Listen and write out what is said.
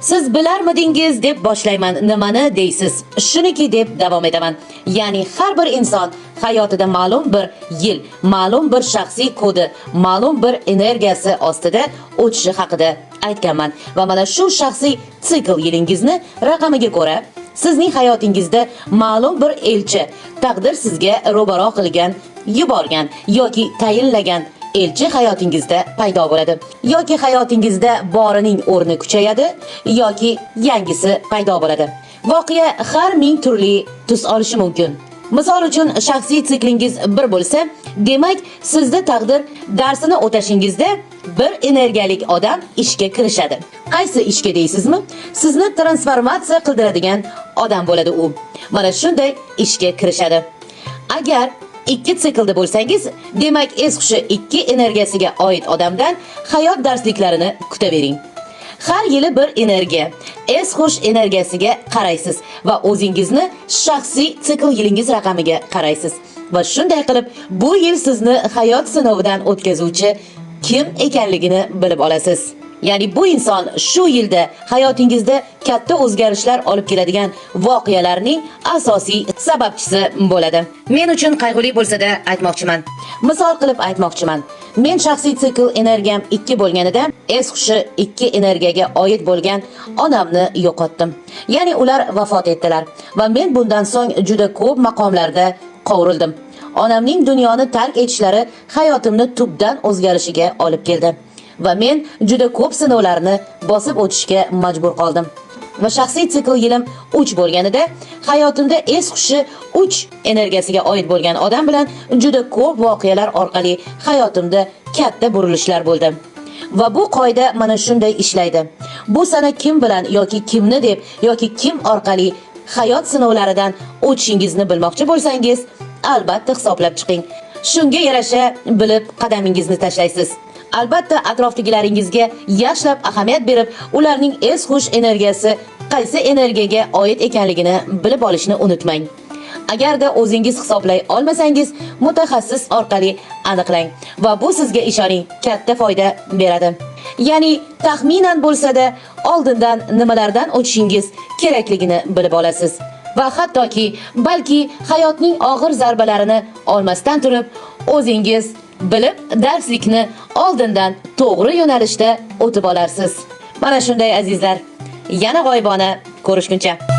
Siz bilarmidingiz deb boshlayman, nimani deysiz? Shuniki deb davom etaman. Ya'ni har bir inson hayotida ma'lum bir yil, ma'lum bir shaxsiy kodi, ma'lum bir energiyasi ostida o'tishi haqida aytganman. Va mana shu shaxsiy sikl yilingizni raqamiga ko'ra sizning hayotingizda ma'lum bir elchi, taqdir sizga ro'baro qilgan, yuborgan yoki tayinlagan elchi hayotingizda paydo bo'ladi. Yoki hayotingizda borining o'rni kuchayadi, yoki yangisi paydo bo'ladi. Voqea har ming turli tus olishi mumkin. Misol uchun, shaxsiy siklingiz bir bo'lsa, demak, sizda taqdir darsini o'tashingizda bir energiyalik odam ishga kirishadi. Qaysi ishga deysizmi? Sizni transformatsiya qildiradigan odam bo'ladi u. Mana shunday ishga kirishadi. Agar 2 siklda bo'lsangiz, demak, es hushi 2 energiyasiga oid odamdan hayot darsliklarini kutavering. Har yili bir energiya, es hush energiyasiga qaraysiz va o'zingizni shaxsiy sikl yilingiz raqamiga qaraysiz. Va shunday qilib bu yil sizni hayot sinovidan o'tkazuvchi kim ekanligini bilib olasiz. Ya'ni bu inson shu yilda hayotingizda katta o'zgarishlar olib keladigan voqealarning asosiy sababchisi bo'ladi. Men uchun qayg'uli bo'lsa-da aytmoqchiman. Misol qilib aytmoqchiman. Men shaxsiy sikl energiyam 2 bo'lganida es hushi 2 energiyaga oid bo'lgan onamni yo'qotdim. Ya'ni ular vafot etdilar va men bundan so'ng juda ko'p maqomlarda qovurildim. Onamning dunyoni tark etishlari hayotimni tubdan o'zgarishiga olib keldi. Va men juda ko'p sinovlarni bosib o'tishga majbur qoldim. Va shaxsiy sikl yilim 3 bo'lganida hayotimda es hushi 3 energiyasiga oid bo'lgan odam bilan juda ko'p voqealar orqali hayotimda katta burilishlar bo'ldi. Va bu qoida mana shunday ishlaydi. Bu sana kim bilan yoki kimni deb yoki kim orqali hayot sinovlaridan o'tishingizni bilmoqchi bo'lsangiz, albatta hisoblab chiqing. Shunga yarasha bilib qadamingizni tashlaysiz. Albatta atrofdagilaringizga yaxshilab ahamiyat berib, ularning es hush energiyasi qaysi energiyaga oid ekanligini bilib olishni unutmang. Agarda o'zingiz hisoblay olmasangiz, mutaxassis orqali aniqlang va bu sizga ishoning katta foyda beradi. Ya'ni taxminan bo'lsa-da oldindan nimalardan o'tishingiz kerakligini bilib olasiz. Va hattoki balki hayotning og'ir zarbalarini olmasdan turib, o'zingiz bilib darslikni oldindan to'g'ri yo'nalishda o'tib olarsiz. Mana shunday azizlar. Yana g'oyibona ko'rishguncha.